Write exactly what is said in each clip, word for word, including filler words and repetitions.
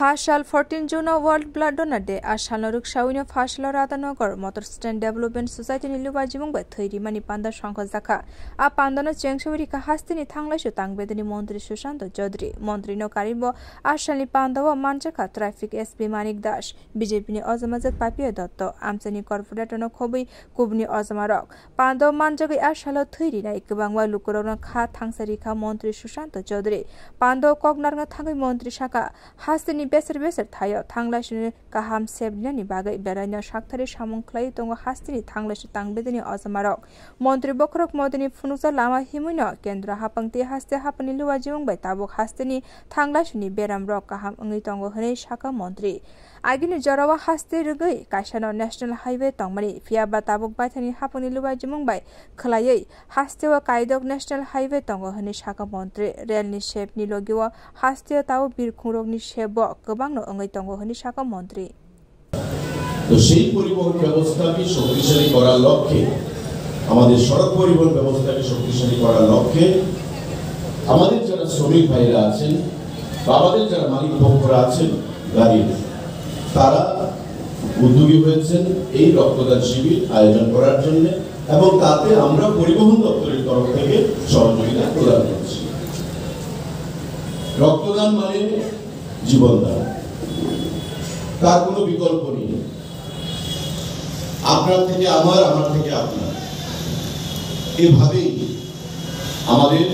Phasal fourteen June o World Blood Donor Day. A salno rwksaui no Phasalo Radhanagar Motor Stand Development Society ni luba jimung bai thwi rimani panda songkha jakha. A panda no chengsaui rikha hasteni thanglaisu tangbedeni montri Sushanta Chaudhary. Montri no karibo a salni panda o manjakha traffic S P Manik Das, B J P ni ojamajat Papiya Dotto, amchaini corporator no khobwi kubuni ojamarok. Pando manjagwi a salo thwi rinai kwbangma lukurokno kha thangsa rikha montri Sushanta Chaudhary. Pando kok narwkna thangwi montri saka, hasteni beser beser thaio thanglaisu kaham sep rinani bagwi belaino sakthari samung khlaiwi tongo hasteni thanglaisu tangbedeni ojamarok. Montri bokhorok modini phunukjak lama himwino kendro hapang tei haste hapangni luwa jimung bai tabuk hasteni thanglaisuni beramrok kaham wngwi tongo hwnwi saka montri. Agini jorao haste rwgwi kaisano National Highway tongmani, phiya ba tabuk baithangni hapangni luwa jimung bai khwlaiwi hasteo kaidok National Highway tongo hwnwi saka montri. Railni sepni logio hasteo tabuk birkhungrokni sepbo kwbangno wngwi tongo hwnwi saka montri. তো সেই পরিবহন ব্যবস্থাকে শক্তিশালী করার লক্ষ্যে, আমাদের সড়ক পরিবহন ব্যবস্থাকে শক্তিশালী করার লক্ষ্যে আমাদের যারা শ্রমিক ভাইরা আছেন বা আমাদের যারা মালিক পক্ষরা আছেন গাড়ির, তারা উদ্যোগী হয়েছেন এই রক্তদান শিবির আয়োজন করার জন্য, এবং তাতে আমরা পরিবহন দপ্তরের তরফ থেকে সহযোগিতা প্রদান করছি। রক্তদান মানে জীবন দান, তার কোনো বিকল্প নেই। আপনার থেকে আমার, আমার থেকে আপনার, এভাবেই আমাদের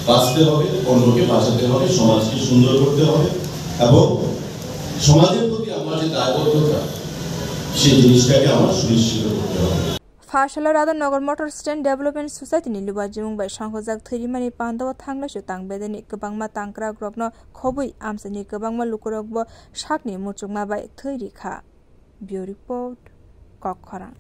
বাঁচতে হবে, অন্যকে বাঁচাতে হবে, সমাজকে সুন্দর করতে হবে এবং সমাজের প্রতি আমার যে দায়বদ্ধতা, সেই জিনিসটাকে আমার সুনিশ্চিত করতে হবে। Phasalo Radhanagar Motor Stand Development Society ni luba jimung bai songkhojak thwi rimani panda o thanglaisu tangbedeni kwbangma tangkrakrokno khobwi amchaini kwbangma lukurokbo sakni muchungma bai thwi rikha. Bureau Report, Kokkhorang.